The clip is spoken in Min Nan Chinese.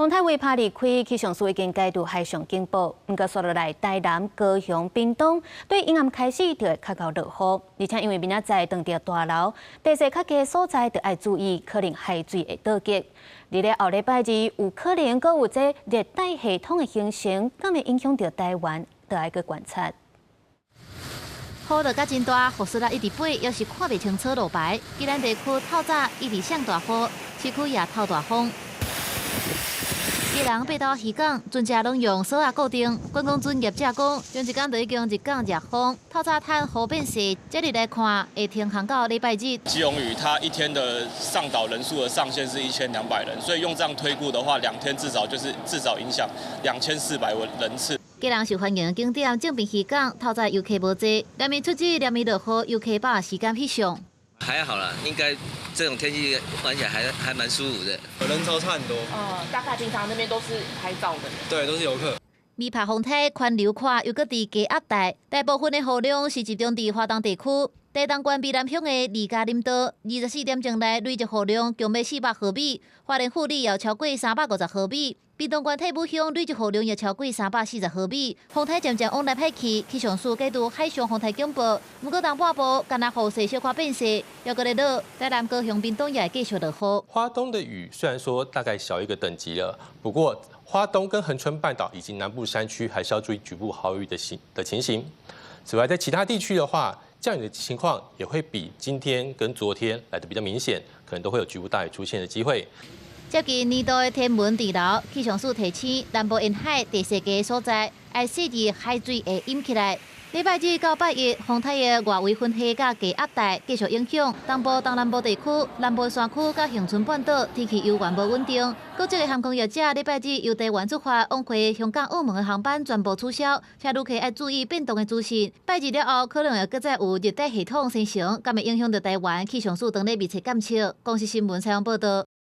風颱威帕離開，氣象署已經解除海上警報。毋過，紲落來台南、高雄、屏東，對陰暗開始就會較𠢕落雨，而且因為明仔載當著大流，地勢較低的所在就愛注意，可能海水會倒激。佇咧後禮拜二有可能閣有這熱帶系統的形成，敢會影響著台灣，就愛閣觀察。雨落甲真大，雨刷仔一直飛，猶是看袂清楚路牌。宜蘭地區透早一直上大雨，市區也透大風。基隆八斗漁港，船隻攏用索仔固定。觀光船業者講，前一工就已經日港熱風，透早趁雨變細，這日來看會停航到禮拜日。基隆嶼它一天的上島人數的上限是1200人，所以用這樣推估的話，2天至少就是至少影響2400人次。基隆受歡迎景點正濱漁港，透早遊客無濟，連日出雨，連日落雨，遊客把時間翕相。還好啦，應該這種天氣玩起來還蠻舒服的。人潮差很多。嗯，大概平常那邊都是拍照的。對，都是遊客。威帕風颱環流寬又閣佇低壓帶，大部分的雨量是集中佇華東地區。台東縣卑南鄉的二家林道，24點鐘內累積雨量共欲400毫米，花蓮富里也超過350毫米，屏東縣退武鄉累積雨量也超過340毫米。風颱漸漸往南海去，氣象署解除海上風颱警報。毋過東半部干焦雨勢小可變細，猶閣咧落。台南、高雄、屏東也會繼續落雨。花東的雨雖然說大概小一個等級了，不過花東跟恆春半島以及南部山區還是要注意局部豪雨的情形。此外，在其他地區的話，降雨的情況也會比今天跟昨天來得比較明顯，可能都會有局部大雨出現的機會。接近年度的天文潮流，氣象署提醒南部沿海地勢低所在，愛細緻海水會淹起來。禮拜日到拜一，風颱的外圍雲系佮低壓帶繼續影響東部、東南部地區、南部山區佮恆春半島，天氣猶原無穩定。國際的航空業者禮拜日由台灣出發往回香港、澳門的航班全部取消，請旅客愛注意變動的資訊。拜二了後，可能會閣再有熱帶系統生成，敢會影響著台灣？氣象署當咧密切監測。公視新聞採訪報導。